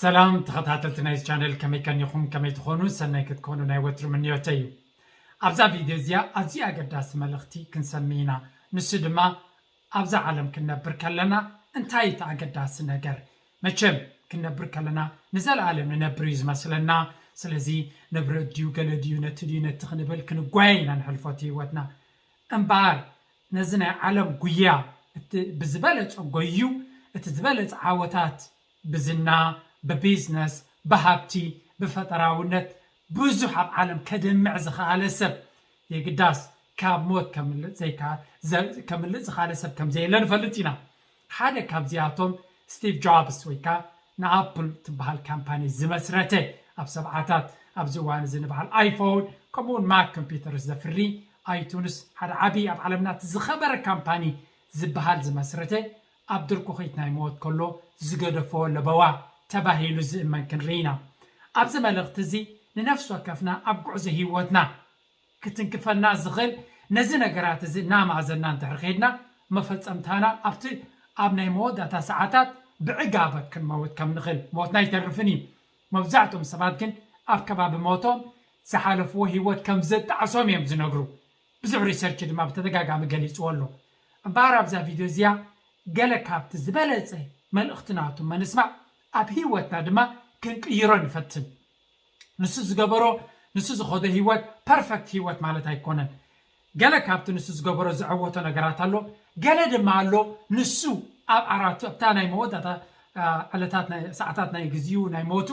ሰላም ተኸታተልቲ ናይዚ ቻነል፣ ከመይ ከኒኹም? ከመይ ትኾኑ? ሰናይ ክትኮኑ ናይ ወትሩ ምንዮተይ እዩ። ኣብዛ ቪድዮ እዚኣ ኣዝዩ ኣገዳሲ መልእኽቲ ክንሰሚ ኢና። ንሱ ድማ ኣብዛ ዓለም ክንነብር ከለና እንታይ እቲ ኣገዳሲ ነገር? መቸም ክንነብር ከለና ንዘለኣለም ንነብር እዩ ዝመስለና። ስለዚ ንብረት ድዩ ገለ ድዩ ነቲ ድዩ ነቲ ክንብል ክንጓየ ኢና ንሕልፎ እቲ ህይወትና። እምበኣር ነዚ ናይ ዓለም ጉያ እቲ ብዝበለጸ ጎዩ እቲ ዝበለጸ ዓወታት ብዝና፣ ብቢዝነስ፣ ብሃብቲ፣ ብፈጠራውነት ብዙሕ ኣብ ዓለም ከድምዕ ዝኸኣለ ሰብ የግዳስ ካብ ሞት ከምልጥ ዘይካ-፣ ዘ-፣ ከምልጥ ዝኸኣለ ሰብ ከም ዘየለ ንፈልጥ ኢና። ሓደ ካብዚኣቶም ስቲቭ ጆብስ ወይ ከዓ ንኣፕል ትበሃል ካምፓኒ ዝመስረተ፣ ኣብ ሰብዓታት ኣብዚ እዋን እዚ ንበዓል ኣይፎን ከምኡውን ማክ ኮምፒውተርስ ዘፍሪ ኣይቱንስ ሓደ ዓብዪ ኣብ ዓለምና እቲ ዝኸበረ ካምፓኒ ዝበሃል ዝመስረተ ኣብ ድርኩኺት ናይ ሞት ከሎ ዝገደፎ ለበዋ ተባሂሉ ዝእመን ክንርኢ ኢና። ኣብዚ መልእኽቲ እዚ ንነፍሲ ወከፍና ኣብ ጉዕዞ ህይወትና ክትንክፈና ዝኽእል ነዚ ነገራት እዚ እናመኣዘና እንድሕር ኸይድና መፈጸምታና ኣብቲ ኣብ ናይ መወዳእታ ሰዓታት ብዕጋበት ክንመውት ከም ንኽእል ሞትና ኣይተርፍን እዩ። መብዛሕትኦም ሰባት ግን ኣብ ከባቢ ሞቶም ዝሓለፍዎ ህይወት ከም ዘጣዕሶም እዮም ዝነግሩ። ብዙሕ ሪሰርች ድማ ብተደጋጋሚ ገሊፅዎ ኣሎ። እምበኣር ኣብዛ ቪድዮ እዚኣ ገለ ካብቲ ዝበለፀ መልእኽቲ ናቱ መንስማዕ ኣብ ህይወትና ድማ ክንቅይሮ ንፈትን። ንሱ ዝገበሮ ንሱ ዝኸዶ ህይወት ፐርፈክት ህይወት ማለት ኣይኮነን። ገለ ካብቲ ንሱ ዝገበሮ ዘዐወቶ ነገራት ኣሎ። ገለ ድማ ኣሎ ንሱ ኣብ ዓራቱ ኣብታ ናይ መወዳእታ ዕለታት ሰዓታት ናይ ግዜኡ ናይ ሞቱ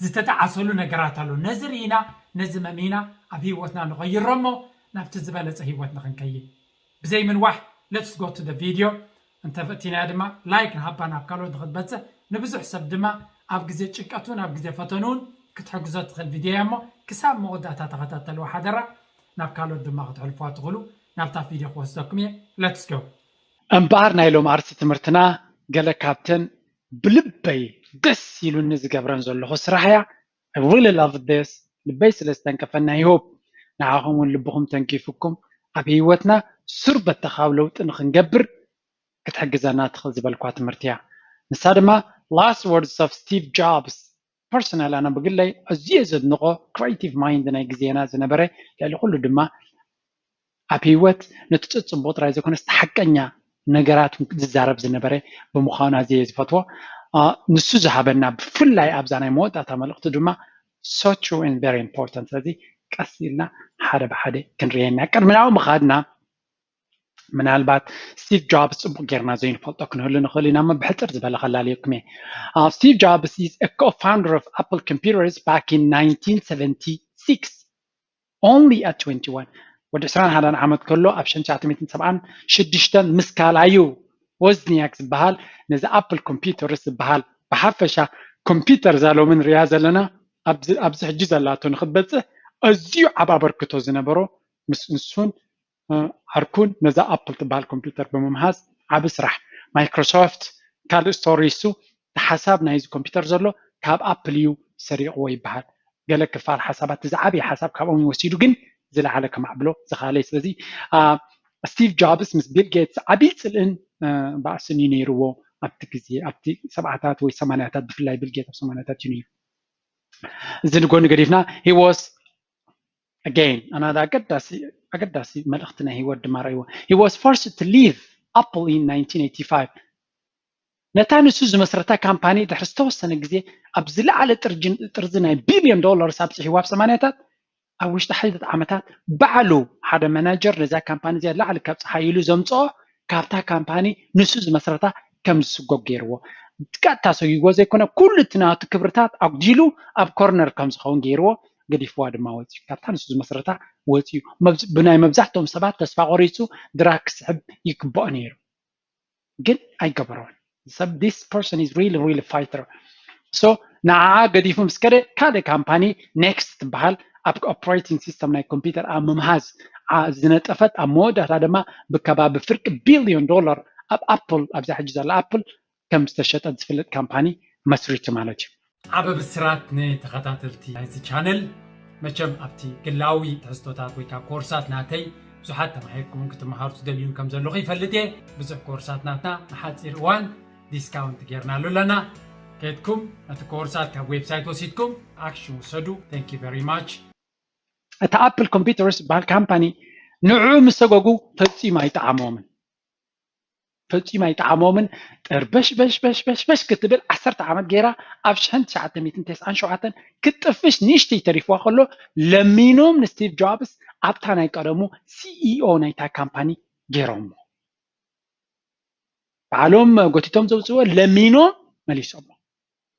ዝተጣዓሰሉ ነገራት ኣሎ። ነዚ ርኢና ነዚ መሚና ኣብ ህይወትና ንቐይሮ እሞ ናብቲ ዝበለፀ ህይወት ንኽንከይድ ብዘይ ምንዋሕ let's go to the video። እንተፈቲናያ ድማ ላይክ ንሃባ ናብ ካልኦት ንኽትበፅሕ ንብዙሕ ሰብ ድማ ኣብ ግዜ ጭንቀቱን ኣብ ግዜ ፈተንኡን ክትሕግዞ ትኽእል ቪድዮ እያ እሞ ክሳብ መወዳእታ ተኸታተልዋ ሓደራ። ናብ ካልኦት ድማ ክትሕልፍዋ ትኽእሉ ናብታ ቪድዮ ክወስደኩም እየ። Let's go። እምበኣር ናይ ሎም ኣርሲ ትምህርትና ገለ ካብተን ብልበይ ደስ ኢሉኒ ዝገብረን ዘለኹ ስራሕ እያ። I really love this። ልበይ ስለ ዝተንከፈና ይሆብ ንዓኹም እውን ልብኹም ተንኪፍኩም ኣብ ህይወትና ሱር በተኻብ ለውጢ ንክንገብር ክትሕግዘና ትኽእል ዝበልኳ ትምህርቲ እያ። ንሳ ድማ last words of Steve Jobs። ፐርሰናል ኣነ ብግለይ ኣዝየ ዘድንቆ ክሬቲቭ ማይንድ ናይ ግዜና ዝነበረ ልዕሊ ኩሉ ድማ ኣብ ህይወት ነቲ ጽጽቡቕ ጥራይ ዘይኮነስ ሓቀኛ ነገራት ዝዛረብ ዝነበረ ብምዃኑ ኣዝየ ዝፈትዎ። ንሱ ዝሃበና ብፍላይ ኣብዛ ናይ መወዳእታ መልእኽቲ ድማ so true and very important። ስለዚ ቀስ ኢልና ሓደ ብሓደ ክንርእየና ቅድሚ ናብኡ ምኻድና ምናልባት ስቲቭ ጆብስ ጽቡቕ ጌርና ዘይንፈልጦ ክንህሉ ንኽእል ኢና እሞ ብሕጽር ዝበለ ከላልየኩም እየ። Steve Jobs is a co-founder of Apple Computers back in nineteen seventy-six. Only at twenty-one ወዲ ዕስራን ሓደን ዓመት ከሎ ኣብ ሽሕን ትሽዓተ ሚእትን ሰብዓን ሽዱሽተን ምስ ካልኣዩ ዎዝኒያክ ዝበሃል ነዚ ኣፕል ኮምፒውተርስ ዝበሃል ብሓፈሻ ኮምፒውተር እዛ ሎሚ ንሪኣ ዘለና ኣብዚ ሕጂ ዘላቶ ንክትበፅሕ ኣዝዩ ዓብ ኣበርክቶ ዝነበሮ ምስ ንሱን ዓርኩን ነዛ ኣፕል ትበሃል ኮምፒውተር ብምምሃዝ ዓቢ ስራሕ ማይክሮሶፍት ካልእ ስቶሪ እሱ እቲ ሓሳብ ናይዚ ኮምፒውተር ዘሎ ካብ ኣፕል እዩ ሰሪቕዎ ይበሃል። ገለ ክፋል ሓሳባት እዚ ዓብዪ ሓሳብ ካብኦም እዩ ወሲዱ ግን ዝለዓለ ከማዕብሎ ዝኸኣለ እዩ። ስለዚ ስቲቭ ጆብስ ምስ ቢል ጌትስ ዓብዪ ፅልእን ባእስን እዩ ነይርዎ ኣብቲ ግዜ ኣብቲ ሰብዓታት ወይ ሰማንያታት ብፍላይ ቢል ጌት ኣብ ሰማንያታት እዩ ነይሩ። እዚ ንጎኒ ገዲፍና he was again ኣናዳ ኣገዳሲ ኣገዳሲ መልእኽቲ ናይ ህይወት ድማ ረእይዎ he was forced to leave Apple in nineteen eighty-five። ነታ ንሱ ዝመስረታ ካምፓኒ ድሕሪ ዝተወሰነ ግዜ ኣብ ዝለዓለ ጥርዚ ናይ ቢልዮን ዶላርስ ኣብፅሕዎ ኣብ ሰማንያታት ኣብ ውሽጢ ሓይታት ዓመታት ባዕሉ ሓደ መናጀር ነዛ ካምፓኒ እዚኣ ላዕሊ ካብ ፀሓይ ኢሉ ዘምፅኦ ካብታ ካምፓኒ ንሱ ዝመስረታ ከም ዝስጎግ ገይርዎ ቀጥታ ሰጊግዎ ዘይኮነ ኩሉ እቲ ናቱ ክብርታት ኣጉዲሉ ኣብ ኮርነር ከም ዝኸውን ገይርዎ ገዲፍዋ ድማ ወፂኡ ካብታ ንሱ ዝመስረታ ወፂኡ ብናይ መብዛሕትኦም ሰባት ተስፋ ቆሪፁ ድራግ ክስሕብ ይግብኦ ነይሩ ግን ኣይገበሮን ሰብ this person is really really fighter so ንዓዓ ገዲፉ ምስ ከደ ካልእ ካምፓኒ ኔክስት ትበሃል ኣብ ኦፕሬቲንግ ሲስተም ናይ ኮምፒውተር ኣብ ምምሃዝ ዝነጠፈት ኣብ መወዳእታ ድማ ብከባቢ ፍርቂ ቢልዮን ዶላር ኣብ ኣፕል ኣብዛ ሕጂ ዘላ ኣፕል ከም ዝተሸጠት ዝፍለጥ ካምፓኒ መስሪቱ ማለት እዩ ዓበ ብስራት ንተኸታተልቲ ናይዚ ቻነል መቸም ኣብቲ ግላዊ ትሕዝቶታት ወይ ከዓ ኮርሳት ናተይ ብዙሓት ተማሂርኩምን ክትመሃሩ ትደልዩን ከም ዘለኹ ይፈልጥ እየ ብዙሕ ኮርሳት ናትና ንሓፂር እዋን ዲስካውንት ጌርናሉ ኣለና ሄድኩም ነቲ ኮርሳት ካብ ዌብሳይት ወሲድኩም ኣክሽን ውሰዱ። Thank you very much። እቲ ኣፕል ኮምፒውተርስ ዝበሃል ካምፓኒ ንዑ ምስ ሰጎጉ ፈጺሙ ኣይጠዓሞምን። ፈጺሙ ኣይጠዓሞምን። ጥርበሽ በሽ በሽ በሽ በሽ ክትብል ዓሰርተ ዓመት ገይራ ኣብ ሽሕን ትሽዓተ ሚእትን ተስዓን ሸውዓተን ክትጥፍሽ ንእሽተይ ተሪፍዋ ከሎ ለሚኖም ንስቲቭ ጆብስ ኣብታ ናይ ቀደሙ ሲኢኦ ናይታ ካምፓኒ ገይሮሞ። ባዕሎም ጎቲቶም ዘውፅዎ ለሚኖም መሊሶሞ።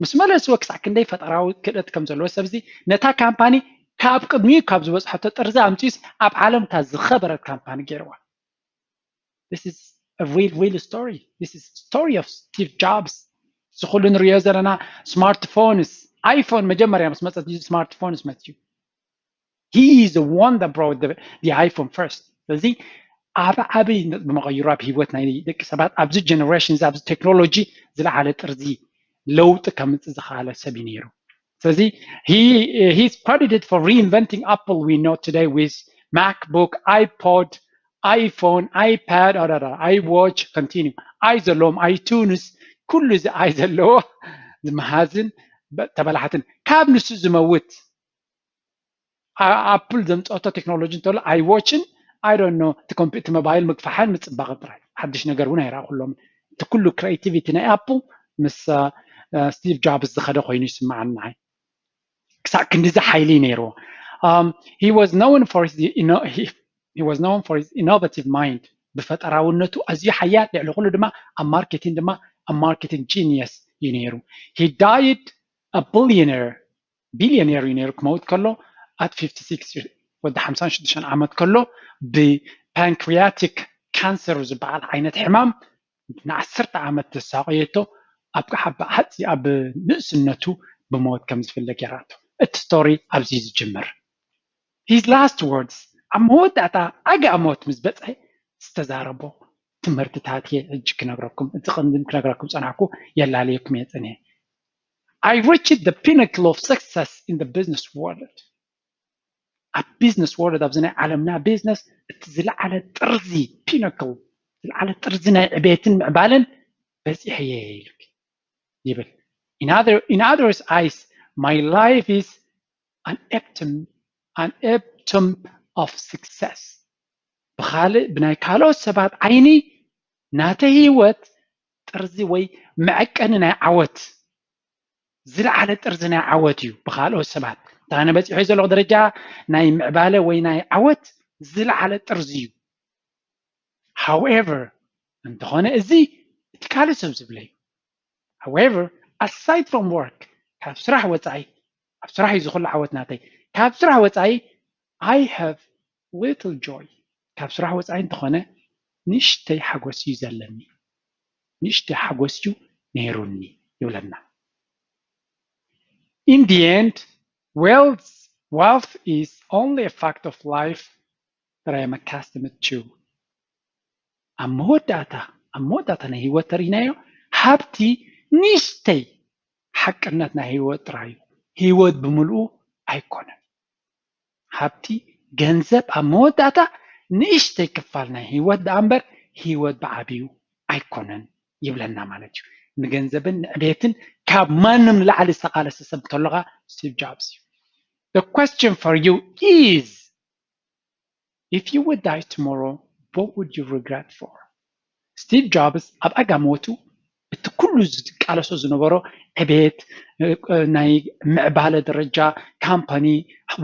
ምስ መለስዎ ክሳዕ ክንደይ ፈጠራዊ ክእለት ከም ዘለዎ ሰብዚ ነታ ካምፓኒ ካብ ቅድሚኡ ካብ ዝበፅሐቶ ጥርዚ ኣምፂኡስ ኣብ ዓለም እታ ዝኸበረት ካምፓኒ ገይርዋ። This is a real, real story. This is story of Steve Jobs. እዚ ኩሉ ንሪኦ ዘለና ስማርትፎንስ፣ ኣይፎን መጀመርያ ምስ መፀት ስማርትፎንስ መፅዩ። He is the one that brought the, the iPhone first. ስለዚ ዓቢ ዓቢ ነጥቢ መቐይሩ ኣብ ህይወት ናይ ደቂ ሰባት ኣብዚ ጀነሬሽን ኣብዚ ቴክኖሎጂ ዝለዓለ ጥርዚ ለውጢ ከምፅእ ዝኸኣለ ሰብ እዩ ነይሩ። ስለዚ he he's credited for reinventing Apple we know today with MacBook, iPod, iPhone, iPad, iWatch, continue. ኣይ ዘለዎም ኣይቱንስ ኩሉ እዚ ኣይ ዘለዎ ዝመሃዝን ተበላሕትን ካብ ንሱ ዝመውት ኣፕል ዘምፀቶ ቴክኖሎጂ እንተሎ ኣይዎችን ኣይ ዶንት ኖ እቲ ኮምፒ እቲ ሞባይል ምግፋሕን ምፅባቕን ጥራይ ሓድሽ ነገር እውን ኣይረኣኹሎም። እቲ ኩሉ ክሬቲቪቲ ናይ ኣፕል ምስ ስቲቭ ጆብስ ዝኸደ ኮይኑ ይስምዓኒ ንዓይ። ክሳዕ ክንድዚ ሓይሊ ነይርዎ። He was known for his innovative mind። ብፈጠራውነቱ ኣዝዩ ሓያል፣ ልዕሊ ኩሉ ድማ ኣብ ማርኬቲንግ ድማ ኣብ ማርኬቲንግ ጂኒየስ እዩ ነይሩ። He died a billionaire ቢልዮኔር እዩ ነይሩ ክመውት ከሎ at fifty six ወዲ ሓምሳን ሽዱሽተን ዓመት ከሎ ብፓንክሪያቲክ ካንሰር ዝበሃል ዓይነት ሕማም ንዓሰርተ ዓመት ተሳቆየቶ ኣብ ሓባ ሓፂ ኣብ ንእስነቱ ብሞት ከም ዝፍለ ገይራቶ። እቲ ስቶሪ ኣብዚ ዝጅምር። His last words ኣብ መወዳእታ ኣጋ ሞት ምስ በፅሐ ዝተዛረቦ ትምህርትታት እየ ሕጂ ክነግረኩም እቲ ቅድም ክነግረኩም ፀናሕኩ የላለየኩም እየ ፀኒሐ። I reached the pinnacle of success in the business world. ኣብ ቢዝነስ ወርልድ ኣብዚ ናይ ዓለምና ቢዝነስ እቲ ዝለዓለ ጥርዚ ፒነክል ዝለዓለ ጥርዚ ናይ ዕቤትን ምዕባለን በፂሐ እየ ይብል። In other, in others eyes, my life is an epitome, an epitome of success. ብኻልእ ብናይ ካልኦት ሰባት ዓይኒ ናተይ ህይወት ጥርዚ ወይ መዐቀኒ ናይ ዓወት ዝለዓለ ጥርዚ ናይ ዓወት እዩ። ብካልኦት ሰባት እንተ ኣነ በፂሖ ዘለኹ ደረጃ ናይ ምዕባለ ወይ ናይ ዓወት ዝለዓለ ጥርዚ እዩ። However እንተኾነ እዚ እቲ ካልእ ሰብ ዝብለ እዩ። However aside from work ካብ ስራሕ ወፃኢ ኣብ ስራሕ እዩ ዝኹሉ ዓወት ናተይ። ካብ ስራሕ ወፃኢ I have little joy ካብ ስራሕ ወፃኢ እንተኾነ ንእሽተይ ሓጎስ እዩ ዘለኒ። ንእሽተይ ሓጎስ እዩ ነይሩኒ ይብለና። In the end wealth wealth is only a fact of life that I am accustomed to. ኣብ መወዳእታ ኣብ መወዳእታ ናይ ህይወት ተርኢናዮ ሃብቲ ንእሽተይ ሓቅነት ናይ ህይወት ጥራይ እዩ። ህይወት ብምልኡ ኣይኮነን። ሃብቲ ገንዘብ ኣብ መወዳእታ ንእሽተይ ክፋል ናይ ህይወት ደኣ እምበር ህይወት ብዓብዩ ኣይኮነን ይብለና ማለት እዩ። ንገንዘብን ንዕቤትን ካብ ማንም ንላዕሊ ዝተቓለሰ ሰብ እንተሎኻ ስቲቭ ጆብስ እዩ። The question for you is if you would die tomorrow what would you regret for? ስቲቭ ጆብስ ኣብ ኣጋ ሞቱ እቲ ኩሉ ዝቃለሶ ዝነበሮ ዕቤት ናይ ምዕባለ ደረጃ ካምፓኒ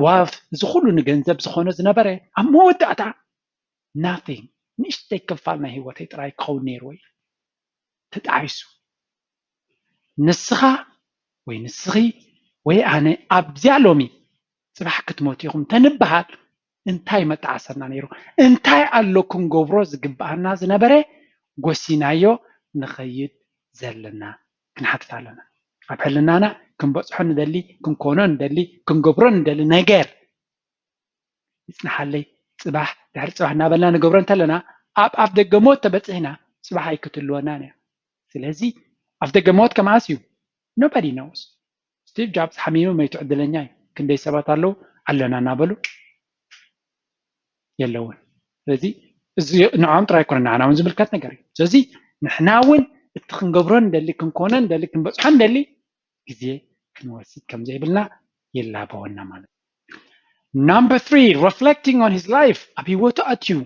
ዋልት እዚ ኩሉ ንገንዘብ ዝኾነ ዝነበረ ኣብ መወዳእታ nothing ንእሽተይ ክፋል ናይ ህይወተይ ጥራይ ክኸውን ነይርዎ እዩ ተጣዒሱ። ንስኻ ወይ ንስኺ ወይ ኣነ ኣብዚኣ ሎሚ ፅባሕ ክትሞቱ ኢኹም ተንበሃል እንታይ መጣዓሰና ነይሩ? እንታይ ኣሎ ክንገብሮ ዝግብኣና ዝነበረ ጎሲናዮ ንኸይድ ዘለና ክንሓትት ኣለና። ኣብ ሕልናና ክንበፅሖ ንደሊ ክንኮኖ ንደሊ ክንገብሮ ንደሊ ነገር ይፅንሓለይ ፅባሕ ድሕሪ ፅባሕ እናበልና ንገብሮ እንተለና ኣብ ኣፍ ደገ ሞት ተበፂሕና ፅባሕ ኣይክትልወናን እያ። ስለዚ ኣፍ ደገ ሞት ከመኣስ እዩ nobody knows። ስቲቭ ጆብስ ሓሚሙ መይቱ ዕድለኛ እዩ። ክንደይ ሰባት ኣለዉ ኣለና እናበሉ የለውን። ስለዚ እዚ ንዕኦም ጥራይ ኣይኮነ ንዓና እውን ዝምልከት ነገር እዩ። ስለዚ ንሕና እውን እቲ ክንገብሮ ንደሊ ክንኮነ ንደሊ ክንበፅሖ ንደሊ ግዜ ክንወስድ ከም ዘይብልና ይላበወና ማለት እዩ። Number three, reflecting on his life፣ ኣብ ህይወቱ ኣትዩ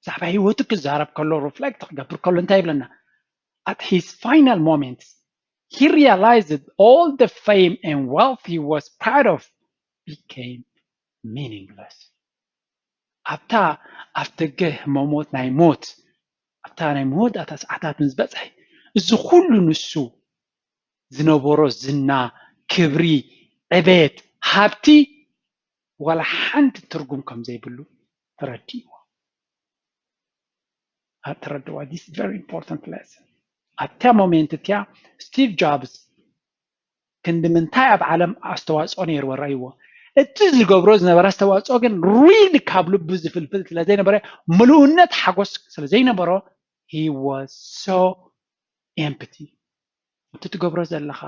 ብዛዕባ ህይወቱ ክዛረብ ከሎ፣ ሪፍሌክት ክገብር ከሎ እንታይ ይብለና? At his final moments, he realized that all the fame and wealth he was proud of became meaningless። ኣብታ ኣብ ደገ ህሞሞት ናይ ሞት ኣብታ ናይ መወዳእታ ሰዓታት ምስ በጽሐ፣ እዚ ኩሉ ንሱ ዝነበሮ ዝና፣ ክብሪ፣ ዕቤት፣ ሃብቲ ዋላ ሓንቲ ትርጉም ከም ዘይብሉ ተረዲእዎ። ተረድዋ። This is very important lesson። ኣብታ ሞሜንት እቲያ ስቲቭ ጆብስ ክንዲ ምንታይ ኣብ ዓለም ኣስተዋፅኦ ነይርዎ ረእይዎ። እቲ ዝገብሮ ዝነበረ ኣስተዋፅኦ ግን ሪሊ ካብ ልቡ ዝፍልፍል ስለ ዘይነበረ፣ ምሉእነት ሓጎስ ስለ ዘይነበሮ፣ he was so empty። እቲ ትገብሮ ዘለኻ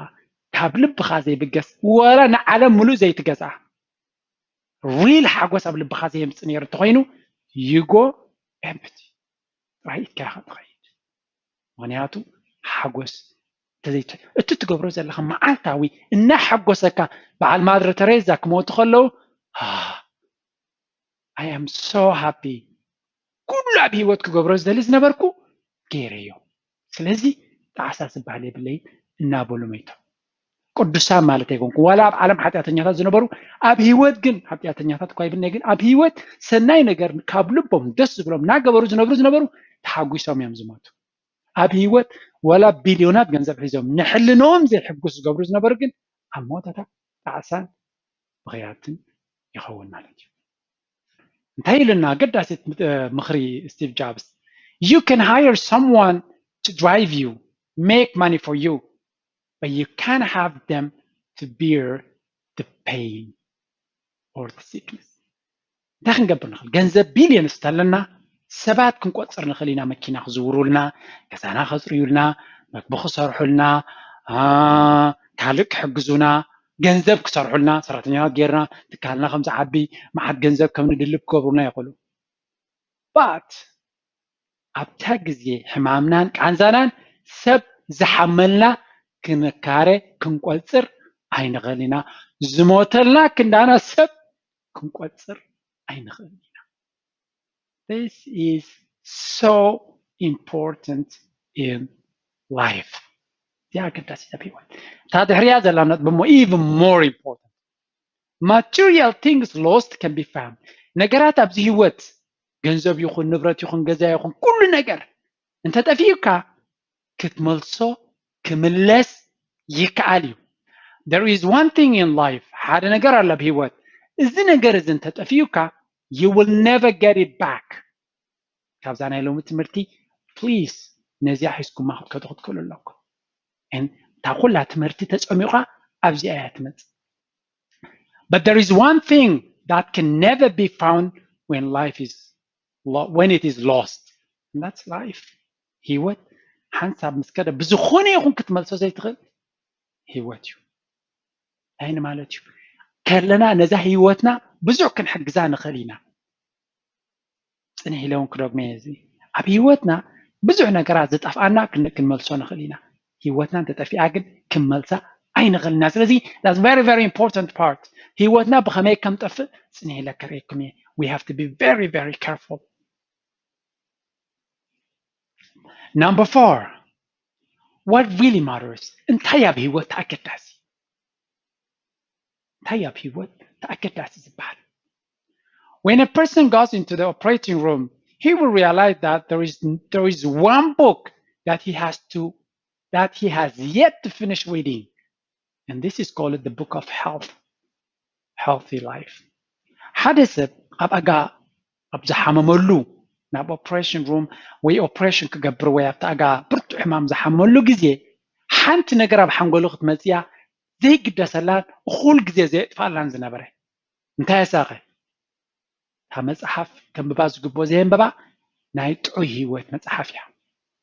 ካብ ልብኻ ዘይብገስ፣ ወላ ንዓለም ምሉእ ዘይትገዝኣ፣ ሪል ሓጎስ ኣብ ልብኻ ዘየምፅእ ነይሩ እንተኾይኑ፣ you go empty፣ ጥራይ ኢድካ ኢኻ ትኸይድ። ምኽንያቱ ሓጎስ እንተዘይት-፣ እቲ ትገብሮ ዘለኻ መዓልታዊ እናሓጎሰካ፣ በዓል ማድረ ተሬዛ ክሞቱ ከለዉ፣ "Ah, I am so happy፣ ኩሉ ኣብ ህይወት ክገብሮ ዝደሊ ዝነበርኩ ገይረዮ፣ ስለዚ ጣዕሳ ዝበሃል የብለይን" እናበሉ መይቶም። ቅዱሳን ማለት ኣይኮንኩ፣ ዋላ ኣብ ዓለም ሓጢኣተኛታት ዝነበሩ፣ ኣብ ህይወት ግን፣ ሓጢኣተኛታት እኳ ይብልናይ፣ ግን ኣብ ህይወት ሰናይ ነገር ካብ ልቦም ደስ ዝብሎም እናገበሩ ዝነብሩ ዝነበሩ ተሓጒሶም እዮም ዝሞቱ። ኣብ ህይወት ዋላ ቢልዮናት ገንዘብ ሒዞም ንሕልኖም ዘይሕጉስ ዝገብሩ ዝነበሩ ግን ኣብ ሞተታ ጣዕሳን ብኽያትን ይኸውን ማለት እዩ። እንታይ ኢልና ኣገዳሲት ምኽሪ ስቲቭ ጆብስ? You can hire someone to drive you, make money for you, but you can't have them to bear the pain or the sickness። እንታይ ክንገብር ንኽእል? ገንዘብ ቢልዮንስ እንተለና ሰባት ክንቆፅር ንኽእል ኢና። መኪና ክዝውሩልና፣ ገዛና ከፅርዩልና፣ መግቢ ክሰርሑልና፣ ካልእ ክሕግዙና፣ ገንዘብ ክሰርሑልና፣ ሰራሕተኛታት ጌርና ትካልና ከም ዝዓቢ፣ መዓት ገንዘብ ከም ንድልብ ክገብሩና ይኽእሉ። ባት ኣብታ ግዜ ሕማምናን ቃንዛናን ሰብ ዝሓመልና ክንካረ ክንቆፅር ኣይንኽእል ኢና። ዝሞተልና ክንዳና ሰብ ክንቆፅር ኣይንኽእል ኢና። This is so important in life። እዚኣ ኣገዳሲት ኣብ ህይወት። እታ ድሕሪያ ዘላ ነጥቢ እሞ even more important። Material things lost can be found። ነገራት ኣብዚ ህይወት፣ ገንዘብ ይኹን ንብረት ይኹን ገዛ ይኹን ኩሉ ነገር እንተጠፊኡካ ክትመልሶ ክምለስ ይከኣል እዩ። There is one thing in life፣ ሓደ ነገር ኣሎ ኣብ ህይወት፣ እዚ ነገር እዚ እንተጠፊኡካ you will never get it back። ካብዛ ናይ ሎሚ ትምህርቲ ፕሊስ ነዚኣ ሒዝኩማ ክትከዱ ክትክእሉ ኣለኩም። እታ ኩላ ትምህርቲ ተፀሚቑካ ኣብዚኣ እያ ትመፅእ። But there is one thing that can never be found when life is lo-, when it is lost. And that's life. ህይወት ሓንሳብ ምስ ከደ ብዝኾነ ይኹን ክትመልሶ ዘይትኽእል ህይወት እዩ። እንታይ ማለት እዩ? ከለና ነዛ ህይወትና ብዙሕ ክንሕግዛ ንኽእል ኢና። ፅንሕ ኢለ እውን ክደግሞ እየ። እዚ ኣብ ህይወትና ብዙሕ ነገራት ዝጠፍኣና ክን-፣ ክንመልሶ ንኽእል ኢና። ህይወትና እንተጠፊኣ ግን ክንመልሳ ኣይንኽእል ኢና። ስለዚ that's very very important part። ህይወትና ብኸመይ ከም ጠፍእ ፅንሕ ኢለ ከርእየኩም እየ። We have to be very very careful. Number four, what really matters? እንታይ ኣብ ህይወት ኣገዳሲ? እንታይ ኣብ ህይወት ኣገዳሲ ዝበሃል? When a person goes into the operating room, he will realize that there is, there is one book that he has to, that he has yet to finish reading. And this is called the book of health, healthy life. ሓደ ሰብ ኣብ ኣጋ ኣብ ዝሓመመሉ፣ ናብ ኦፕሬሽን ሩም ወይ ኦፕሬሽን ክገብር ወይ ኣብቲ ኣጋ ብርቱዕ ሕማም ዝሓመመሉ ግዜ፣ ሓንቲ ነገር ኣብ ሓንጎሉ ክትመፅእ እያ ዘይግደሰላን እኹል ግዜ ዘየጥፋላን ዝነበረ። እንታይ እሳኸ? እታ መፅሓፍ ከንብባ ዝግብኦ ዘየንበባ ናይ ጥዑይ ህይወት መፅሓፍ እያ።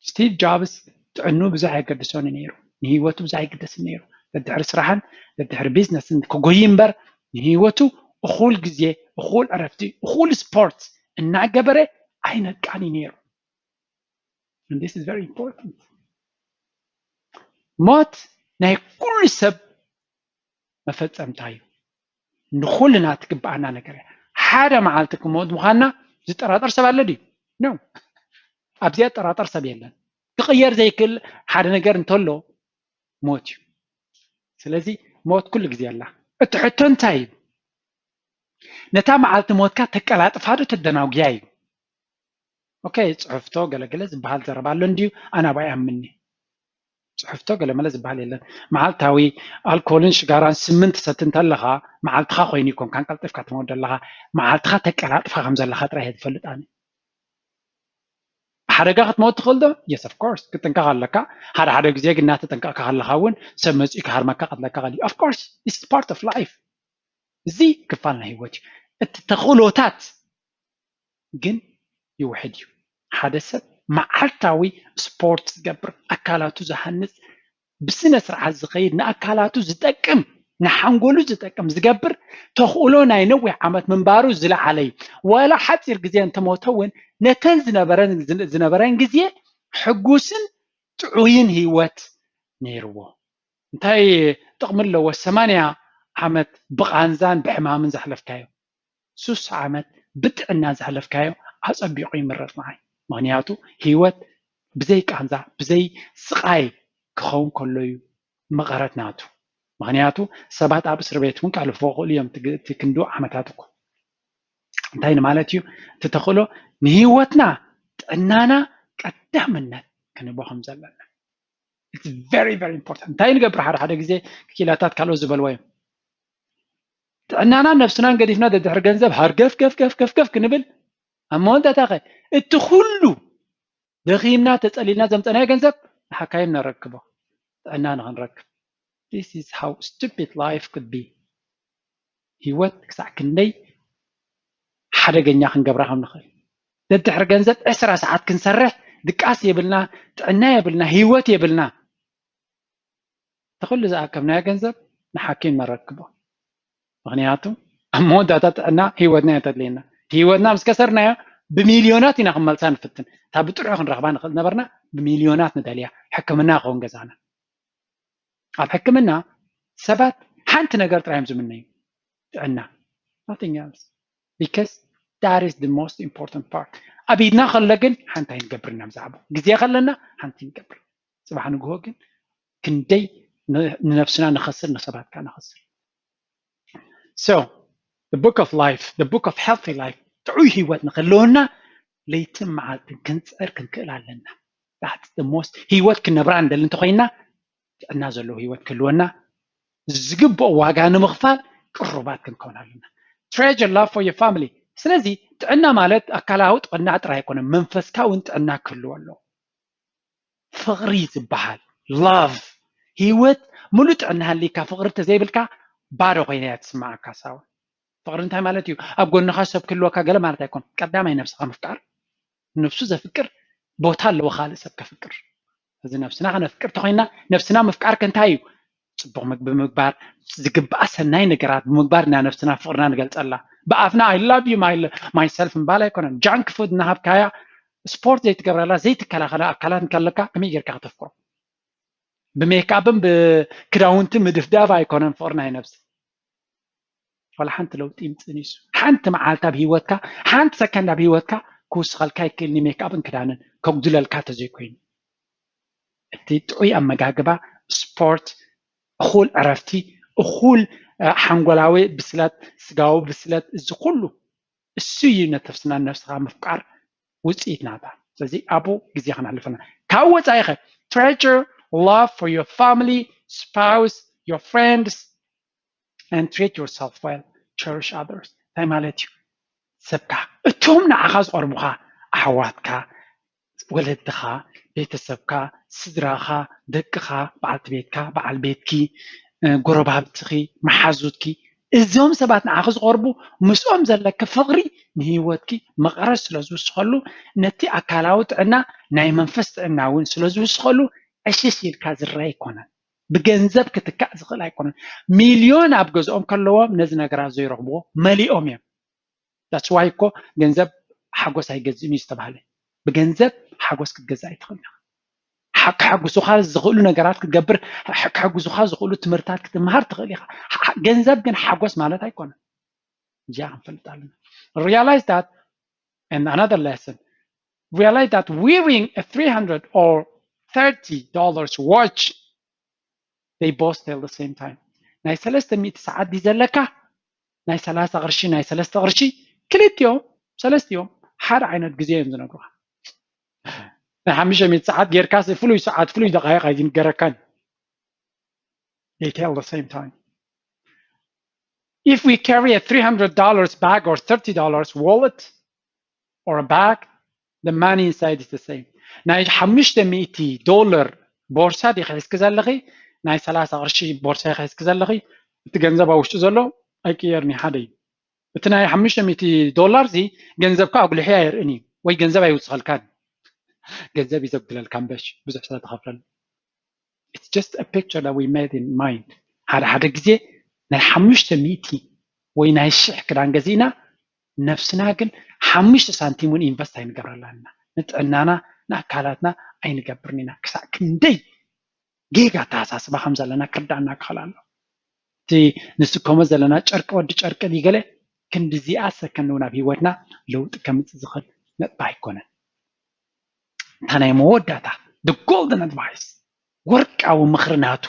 ስቲቭ ጆብስ ጥዕኑ ብዙሕ ኣየገድሶን እዩ ነይሩ። ንህይወቱ ብዙሕ ኣይግደስን ነይሩ። ደድሕሪ ስራሕን ደድሕሪ ቢዝነስን ክጎይ እምበር፣ ንህይወቱ እኹል ግዜ፣ እኹል ዕረፍቲ፣ እኹል ስፖርት እናገበረ ኣይነቃን እዩ ነይሩ። And this is very important። ሞት ናይ ኩሉ ሰብ መፈጸምታ እዩ። ንኹልና ትግብኣና ነገር እያ። ሓደ መዓልቲ ክሞት ምዃንና ዝጠራጠር ሰብ ኣሎ ድዩ? ኖ። ኣብዚኣ ጠራጠር ሰብ የለን። ክቕየር ዘይክእል ሓደ ነገር እንተሎ ሞት እዩ። ስለዚ ሞት ኩሉ ግዜ ኣላ። እቲ ሕቶ እንታይ እዩ? ነታ መዓልቲ ሞትካ ተቀላጥፋ ዶ ተደናጉያ እዩ። ኦኬ፣ ጽሕፍቶ ገለገለ ዝበሃል ዘረባ ኣሎ እንድዩ፣ ኣነ ኣብኣ ይኣምንኒ። ጽሕፍቶ ገለመለ ዝበሃል የለን። መዓልታዊ ኣልኮልን ሽጋራን ስምንት ሰቲ እንተለኻ መዓልትኻ ኮይኑ ይኮንካን ቀልጢፍካ ትመውት ዘለኻ፣ መዓልትኻ ተቀላጥፋ ከም ዘለኻ ጥራይ እየ ዝፈልጥ ኣነ። ብሓደጋ ክትመውት ትኽእል ዶ? የስ ኦፍ ኮርስ ክትጥንቀቕ ኣለካ። ሓደ ሓደ ግዜ ግን እናተጠንቀቕካ ከለኻ እውን ሰብ መፂኡ ክሃርመካ ቀትለካ ኸል ኦፍ ኮርስ ስ ፓርት ኦፍ ላይፍ። እዚ ክፋል ናይ ህይወት እዩ። እቲ ተኽእሎታት ግን ይውሕድ እዩ። ሓደ ሰብ መዓልታዊ ስፖርት ዝገብር፣ ኣካላቱ ዝሃንፅ፣ ብስነ ስርዓት ዝኸይድ፣ ንኣካላቱ ዝጠቅም፣ ንሓንጎሉ ዝጠቅም ዝገብር ተኽእሎ ናይ ነዊሕ ዓመት ምንባሩ ዝለዓለ እዩ። ዋላ ሓፂር ግዜ እንተሞተ እውን ነተን ዝነበረን ዝነበረን ግዜ ሕጉስን ጥዑይን ህይወት ነይርዎ። እንታይ ጥቕሚ ኣለዎ ሰማንያ ዓመት ብቓንዛን ብሕማምን ዘሕለፍካዮ? ሱሳ ዓመት ብጥዕና ዘሕለፍካዮ ኣጸቢቑ ይምረጽ ንዓይ። ምኽንያቱ ህይወት ብዘይ ቃንዛ ብዘይ ስቓይ ክኸውን ከሎ እዩ መቐረት ናቱ። ምኽንያቱ ሰባት ኣብ እስር ቤት እውን ከሕልፍዎ ክእሉ እዮም እቲ ክንድኡ ዓመታት እኮ። እንታይ ንማለት እዩ? እቲ ተኽእሎ ንህይወትና ጥዕናና ቀዳምነት ክንህቦ ከም ዘለና። It's very very important። እንታይ ንገብር ሓደ ሓደ ግዜ ክኪላታት ካልኦት ዝበልዎ እዮም። ጥዕናና ነብስናን ገዲፍና ደድሕሪ ገንዘብ ሃርገፍ ገፍ ገፍ ገፍ ገፍ ክንብል ኣብ መወዳእታ ኸ እቲ ኩሉ ደኺምና ተጸሊልና ዘምጸናዮ ገንዘብ ንሓካይም ነረክቦ ጥዕና ንኽንረክብ። This is how stupid life could be። ህይወት ክሳዕ ክንደይ ሓደገኛ ክንገብራ ከም ንኽእል። ደድሕሪ ገንዘብ ዕስራ ሰዓት ክንሰርሕ ድቃስ የብልና፣ ጥዕና የብልና፣ ህይወት የብልና። ተኽሉ ዝኣከብናዮ ገንዘብ ንሓኪም ነረክቦ። ምኽንያቱ ኣብ መወዳእታ ጥዕና ህይወትና እያ ተድልየና። ህይወትና ምስ ከሰርናዮ ብሚልዮናት ኢና ክንመልሳ ንፍትን። እታ ብጥርሑ ክንረኽባ ንኽእል ነበርና ብሚልዮናት ንደልያ። ሕክምና ክኸውን ገዛና። ኣብ ሕክምና ሰባት ሓንቲ ነገር ጥራይ እዮም ዝምነዩ፣ ጥዕና። Nothing else. Because that is the most important part። ኣብ ኢድና ከሎ ግን ሓንቲ ኣይንገብርን ኢና ብዛዕባ ግዜ ከለና ሓንቲ ንገብር። ጽባሕ ንግሆ ግን ክንደይ ንነብስና ንኸስር ንሰባት ከኣ ንኸስር። So the book of life, the book of healthy life፣ ጥዑይ ህይወት ንክህልወና ለይትን መዓልትን ክንጽዕር ክንክእል ኣለና። That's the most። ህይወት ክንነብራ እንደሊ እንተኮይና ጥዕና ዘለዎ ህይወት ክህልወና ዝግብኦ ዋጋ ንምኽፋል ቅሩባት ክንከውን ኣለና። Treasure love for your family። ስለዚ ጥዕና ማለት ኣካላዊ ጥዕና ጥራይ ኣይኮነን፣ መንፈስካ እውን ጥዕና ክህልዎ ኣለዎ። ፍቕሪ ዝበሃል love፣ ህይወት ሙሉእ ጥዕና ሃልይካ ፍቕሪ እንተዘይብልካ ባዶ ኮይና እያ ትስምዓካ። ሳውን ፍቕሪ እንታይ ማለት እዩ? ኣብ ጎንኻ ሰብ ክህልወካ ገለ ማለት ኣይኮን። ቀዳማይ ነብስኻ ምፍቃር። ነብሱ ዘፍቅር ቦታ ኣለዎ ካልእ ሰብ ከፍቅር። እዚ ነብስና ከነፍቅር ተኮይና ነብስና ምፍቃር ከ እንታይ እዩ? ጽቡቕ ምግቢ ምግባር፣ ዝግብኣ ሰናይ ነገራት ብምግባር ኢና ነብስና ፍቕርና ንገልጸላ። ብኣፍና I love you my myself ምባል ኣይኮነን። Junk food እናሃብካያ ስፖርት ዘይትገብረላ ዘይትከላኸላ ኣካላት እንከለካ ከመይ ጌርካ ከተፍቅሮ? ብሜክኣፕን ብክዳውንቲ ምድፍዳፍ ኣይኮነን ፍቕሪ ናይ ነብሲ። ዋላ ሓንቲ ለውጢ ይምጽእ ንሱ። ሓንቲ መዓልቲ ኣብ ህይወትካ ሓንቲ ሰከንድ ኣብ ህይወትካ ክውስኸልካ ይክእል ንሜክኣፕን ክዳንን ከጉድለልካ ተዘይኮይኑ። እቲ ጥዑይ ኣመጋግባ፣ ስፖርት፣ እኹል ዕረፍቲ፣ እኹል ሓንጎላዊ ብስለት፣ ስጋዊ ብስለት፣ እዚ ኩሉ እሱ እዩ ነተፍስና ነብስኻ ምፍቃር ውፅኢት ናታ። ስለዚ ኣብኡ ግዜ ክነሕልፈና ካብ ወፃኢ ኸ treasure love for your family, spouse, your friends and treat yourself well, cherish others እንታይ ማለት እዩ? ሰብካ እቶም ንዓኻ ዝቐርቡኻ ኣሕዋትካ፣ ወለድኻ፣ ቤተሰብካ፣ ስድራኻ፣ ደቅኻ፣ በዓልቲ ቤትካ፣ በዓል ቤትኪ፣ ጎረባብትኺ፣ መሓዙትኪ እዚኦም ሰባት ንዓኺ ዝቐርቡ ምስኦም ዘለኪ ፍቕሪ ንህይወትኪ መቐረት ስለ ዝውስኸሉ ነቲ ኣካላዊ ጥዕና ናይ መንፈስ ጥዕና እውን ስለ ዝውስኸሉ ዕሽሽ ኢልካ ዝረአ ኣይኮነን። ብገንዘብ ክትካእ ዝኽእል ኣይኮነን። ሚልዮን ኣብ ገዝኦም ከለዎም ነዚ ነገራት ዘይረኽብዎ መሊኦም እዮም። That's why እኮ ገንዘብ ሓጎስ ኣይገዝእን እዩ ዝተባህለ። ብገንዘብ ሓጎስ ክትገዝእ ኣይትኽእል ኢኻ። ክሕግዙኻ ዝኽእሉ ነገራት ክትገብር፣ ክሕግዙኻ ዝኽእሉ ትምህርታት ክትመሃር ትኽእል ኢኻ። ገንዘብ ግን ሓጎስ ማለት ኣይኮነን። እዚኣ ክንፈልጥ ኣለና። Realize that, and another lesson, realize that wearing a three hundred or thirty dollars watch, they both tell the same time. ናይ ሰለስተ ሚእቲ ሰዓት ድዩ ዘለካ? ናይ ሰላሳ ቅርሺ፣ ናይ ሰለስተ ቅርሺ፣ ክልቲኦም፣ ሰለስቲኦም ሓደ ዓይነት ግዜ እዮም ዝነግሩኻ። ናይ ሓሙሽተ ሚእቲ ሰዓት ጌርካ ፍሉይ ሰዓት፣ ፍሉይ ደቃይቕ ኣይንገረካን። They tell the same time. If we carry a three hundred dollars bag or thirty dollars wallet or a bag, the money inside is the same. ናይ ሓሙሽተ ሚእቲ ዶላር ቦርሳ ዲኺ ሒዝኪ ዘለኺ፣ ናይ ሰላሳ ቅርሺ ቦርሳ ዲኺ ሒዝኪ ዘለኺ፣ እቲ ገንዘብ ኣብ ውሽጡ ዘሎ ኣይቅየርን እዩ፣ ሓደ እዩ። እቲ ናይ ሓሙሽተ ሚእቲ ዶላር እዚ ገንዘብካ ኣጉሊሑ ኣየርእን እዩ፣ ወይ ገንዘብ ኣይውስኸልካን። ገንዘብ እዩ ዘጉድለልካ እምበሽ ብዙሕ ስለ ትኸፍለሉ። It's just a picture that we made in mind. ሓደ ሓደ ግዜ ናይ ሓሙሽተ ሚእቲ ወይ ናይ ሽሕ ክዳን ገዚእና፣ ነፍስና ግን ሓሙሽተ ሳንቲም እውን ኢንቨስት ኣይንገብረላን ኢና። ንጥዕናና፣ ንኣካላትና ኣይንገብርን ኢና። ክሳዕ ክንደይ ጌጋ ኣተሓሳስባ ከም ዘለና ክርዳእና ክኽእል ኣሎ። እቲ ንስከሞ ዘለና ጨርቂ ወዲ ጨርቂ ድዩ ገለ፣ ክንዲ እዚኣ ሰከንድ እውን ኣብ ህይወትና ለውጢ ከምፅእ ዝኽእል ነጥቢ ኣይኮነን። እታ ናይ መወዳእታ፣ the golden advice፣ ወርቃዊ ምኽሪ ናቱ፣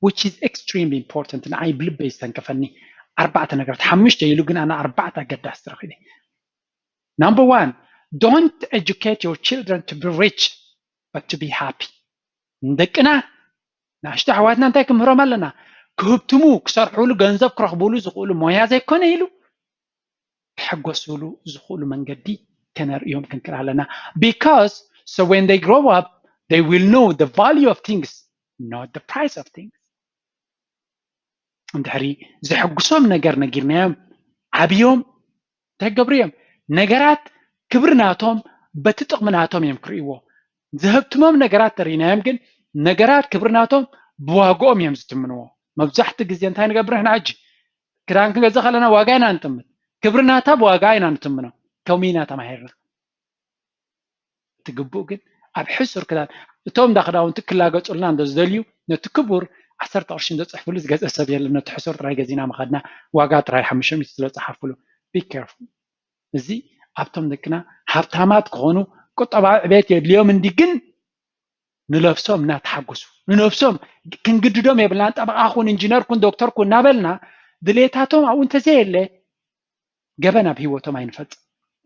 which is extremely important፣ ንዓይ ብልበይ ዝተንከፈኒ ኣርባዕተ ነገራት፣ ሓሙሽተ ኢሉ ግን ኣነ ኣርባዕተ ኣገዳስቲ ረኺበ። Number one, don't educate your children to be rich, but to be happy. ንደቅና፣ ንኣሽቱ ኣሕዋትና እንታይ ክምህሮም ኣለና? ክህብትሙ፣ ክሰርሕሉ፣ ገንዘብ ክረኽብሉ ዝኽእሉ ሞያ ዘይኮነ ኢሉ ክሕጎስሉ ዝኽእሉ መንገዲ ከነርእዮም ክንክእል ኣለና። Because so when they grow up, they will know the value of things, not the price of things. እንድሕሪ ዘሐጉሶም ነገር ነጊርናዮም ዓብዮም እንታይ ክገብሩ እዮም? ነገራት ክብሪ ናቶም በቲ ጥቕሚ ናቶም እዮም ክርእይዎ። ዘህብትሞም ነገራት ተሪእናዮም ግን ነገራት ክብሪ ናቶም ብዋግኦም እዮም ዝትምንዎ። መብዛሕትኡ ግዜ እንታይ ንገብር ንሕና ሕጂ? ክዳን ክንገዝእ ከለና ዋጋ ኢና ንጥምት። ክብሪ ናታ ብዋጋ ኢና ንትምኖ። ከምኡ ኢና ተማሂርና። እቲ ግቡእ ግን ኣብ ሕሱር ክዳን፣ እቶም እንዳ ክዳውንቲ ክላገጹልና እንዶ ዝደልዩ፣ ነቲ ክቡር ዓሰርተ ቅርሺ እንዶ ጽሕፍሉ ዝገዝእ ሰብ የለን። ነቲ ሕሱር ጥራይ ገዚና ምኸድና፣ ዋጋ ጥራይ ሓሙሽተ ሚእቲ ስለ ጸሓፉሉ። Be careful። እዚ ኣብቶም ደቅና ሃብታማት ክኾኑ ቁጠባዊ ዕቤት የድልዮም እንዲ፣ ግን ንነብሶም እናተሓጎሱ፣ ንነብሶም ክንግድዶም የብልናን። ጠበቓ ኩን፣ ኢንጂነር ኩን፣ ዶክተር ኩን እናበልና ድሌታቶም ኣብኡ እንተዘየለ ገበን ኣብ ህይወቶም ኣይንፈጽም።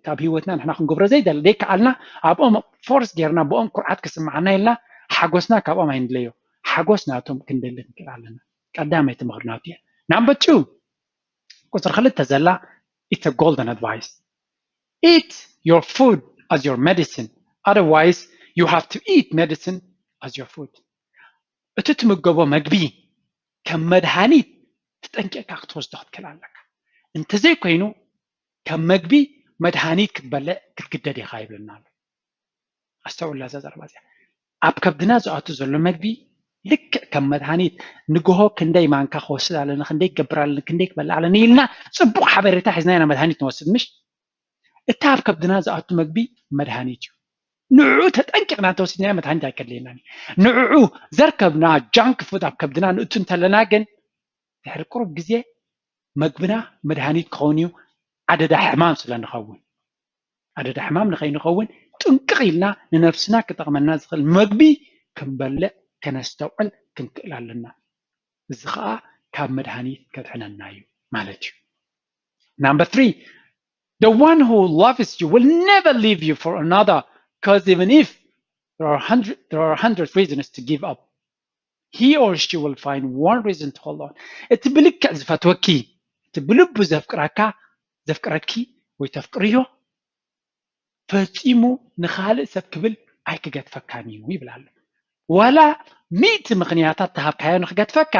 ካብ ህይወትና ንሕና ክንገብሮ ዘይደለ ዘይከኣልና ኣብኦም ፎርስ ጌርና ብኦም ኩርዓት ክስምዓና ኢልና ሓጎስና ካብኦም ኣይንድለዮ። ሓጎስ ናቶም ክንደሊ ክንክእል ኣለና። ቀዳመይቲ ምኽሪ ናቱ እያ። ናምበር ቱ፣ ቁፅሪ ክልተ ዘላ፣ it's a golden advice. Eat your food as your medicine. Otherwise, you have to eat medicine as your food. እቲ ትምገቦ መግቢ ከም መድሃኒት ተጠንቂቕካ ክትወስዶ ክትክእል ኣለካ። እንተዘይኮይኑ ከም መግቢ መድሃኒት ክትበልዕ ክትግደድ ኢኻ ይብለና ኣሎ። ኣስተውዕላ እዛ ዘረባ እዚኣ። ኣብ ከብድና ዝኣቱ ዘሎ መግቢ ልክዕ ከም መድሃኒት፣ ንግሆ ክንደይ ማንካ ክወስድ ኣለኒ፣ ክንደይ ክገብር ኣለኒ፣ ክንደይ ክበልዕ ኣለኒ ኢልና ፅቡቕ ሓበሬታ ሒዝና ኢና መድሃኒት ንወስድ፣ ምሽ? እቲ ኣብ ከብድና ዝኣቱ መግቢ መድሃኒት እዩ። ንዕኡ ተጠንቂቕና እንተወሲድናዮ መድሃኒት ኣይከድልየናን እዩ። ንዕኡ ዘርከብና ጃንክ ፉድ ኣብ ከብድና ንእቱ እንተለና ግን ድሕሪ ቁሩብ ግዜ መግብና መድሃኒት ክኸውን እዩ፣ ኣደዳ ሕማም ስለ ንኸውን። ኣደዳ ሕማም ንኸይንኸውን ጥንቅቕ ኢልና ንነብስና ክጠቕመና ዝኽእል መግቢ ክንበልዕ ከነስተውዕል ክንክእል ኣለና። እዚ ኸኣ ካብ መድሃኒት ከድሕነና እዩ ማለት እዩ። Number three, the one who loves you will never leave you for another, because even if there are hundred, there are a hundred reasons to give up, he or she will find one reason to hold on. እቲ ብልክዕ ዝፈትወኪ፣ እቲ ብልቡ ዘፍቅረካ፣ ዘፍቅረኪ ወይ ተፍቅርዮ ፈጺሙ ንኻልእ ሰብ ክብል ኣይክገድፈካን እዩ ይብል ኣሎ። ዋላ ሚእቲ ምኽንያታት ተሃብካዮ ንክገድፈካ፣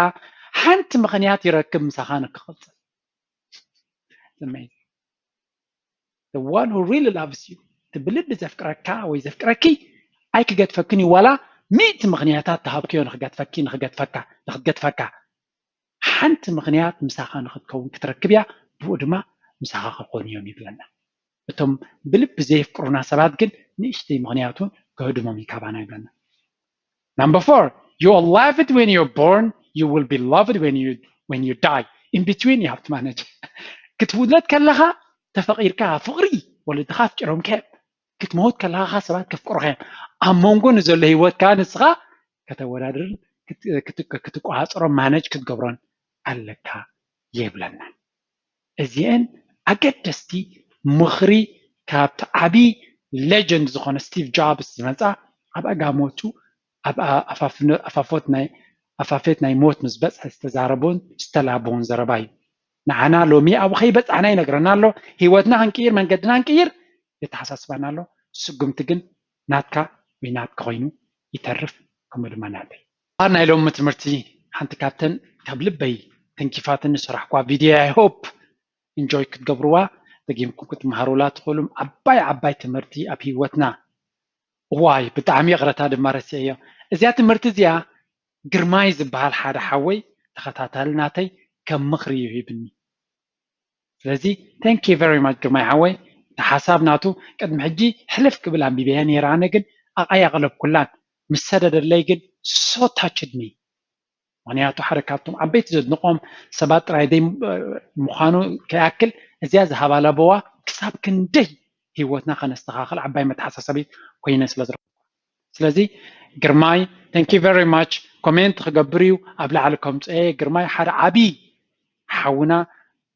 ሓንቲ ምኽንያት ይረክብ ምሳኻ ንክቕጽል። It's amazing. The one who really loves you, እቲ ብልቢ ዘፍቅረካ ወይ ዘፍቅረኪ ኣይክገድፈክን እዩ። ዋላ ሚእቲ ምኽንያታት ተሃብክዮ ንክገድፈኪ፣ ንክገድፈካ፣ ንክትገድፈካ፣ ሓንቲ ምኽንያት ምሳኻ ንክትከውን ክትረክብ እያ፣ ብኡ ድማ ምሳኻ ክኾኑ እዮም ይብለና። እቶም ብልቢ ዘየፍቅሩና ሰባት ግን ንእሽተይ ምኽንያት እውን ከህድሞም እዩ ካባና ይብለና። Number four, you are loved when you're born, you will be loved when you when you die. In between you have to manage. ክትውለድ ከለኻ ተፈቒርካ ፍቕሪ ወለድኻ ኣፍቂሮምካ እዮም። ክትመውት ከለኻ ሰባት ከፍቅሩኻ እዮም። ኣብ መንጎ ንዘሎ ህይወትካ ንስኻ ከተወዳድርን ክትቆፃፀሮን ማነጅ ክትገብሮን ኣለካ ይብለና። እዚአን ኣገደስቲ ምኽሪ ካብቲ ዓብዪ ሌጀንድ ዝኾነ ስቲቭ ጆብስ ዝመፃ ኣብ ኣጋሞቱ ኣብ ኣፋፌት ናይ ሞት ምስ በፅሐ ዝተዛረቦን ዝተላበውን ዘረባ እዩ። ንዓና ሎሚ ኣብኡ ከይበፃሕና ይነግረና ኣሎ። ህይወትና ክንቅይር መንገድና ክንቅይር የተሓሳስባና ኣሎ። ስጉምቲ ግን ናትካ ወይ ናትካ ኮይኑ ይተርፍ። ከምኡ ድማ ናተይ ኣብ ናይ ሎሚ ትምህርቲ ሓንቲ ካብተን ካብ ልበይ ተንኪፋትን ዝሰራሕኳ ቪድዮ I hope enjoy ክትገብርዋ ደጊምኩም ክትመሃሩላ ትኽእሉም ዓባይ ዓባይ ትምህርቲ ኣብ ህይወትና። እዋይ ብጣዕሚ ይቕረታ ድማ ረሲዐዮ። እዚኣ ትምህርቲ እዚኣ ግርማይ ዝበሃል ሓደ ሓወይ ተኸታታሊ ናተይ ከም ምኽሪ እዩ ሂብኒ። ስለዚ thank you very much ግርማይ ሓወይ። እቲ ሓሳብ ናቱ ቅድሚ ሕጂ ሕልፍ ክብል ኣንቢበያ ነይረ፣ ኣነ ግን ኣቐያቕለብኩላን ምስ ሰደደለይ ግን so touched me። ምኽንያቱ ሓደ ካብቶም ዓበይቲ ዘድንቖም ሰባት ጥራይ ደይ ምዃኑ ከይኣክል እዚኣ ዝሃባ ለበዋ ክሳብ ክንደይ ህይወትና ከነስተኻኽል ዓባይ መተሓሳሰቢት ኮይነ ስለ ዝረኽብኩ። ስለዚ ግርማይ thank you very much ኮሜንት ክገብር እዩ ኣብ ላዕሊ ከምፅኦ ግርማይ ሓደ ዓብዪ ሓውና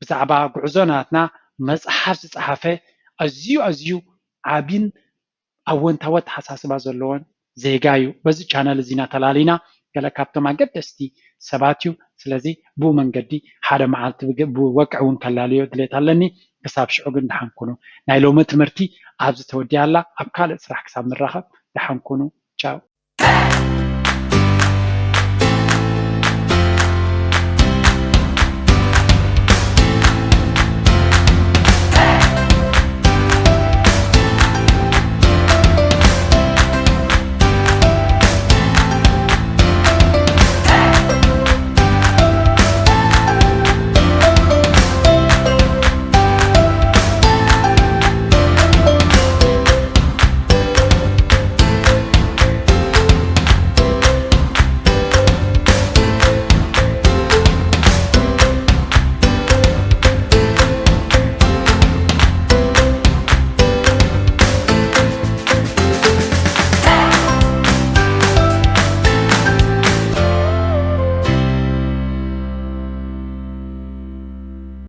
ብዛዕባ ጉዕዞ ናትና መፅሓፍ ዝፀሓፈ ኣዝዩ ኣዝዩ ዓብይን ኣወንታዊ ኣተሓሳስባ ዘለዎን ዜጋ እዩ። በዚ ቻነል እዚ ኢና ተላሊና ገለ ካብቶም ኣገደስቲ ሰባት እዩ። ስለዚ ብኡ መንገዲ ሓደ መዓልቲ ብወግዒ እውን ከላልዮ ድሌት ኣለኒ። ክሳብ ሽዑ ግን ደሓን ኩኑ። ናይ ሎሚ ትምህርቲ ኣብዚ ተወዲኣ ኣላ። ኣብ ካልእ ስራሕ ክሳብ ንራኸብ ደሓን ኩኑ። ቻው።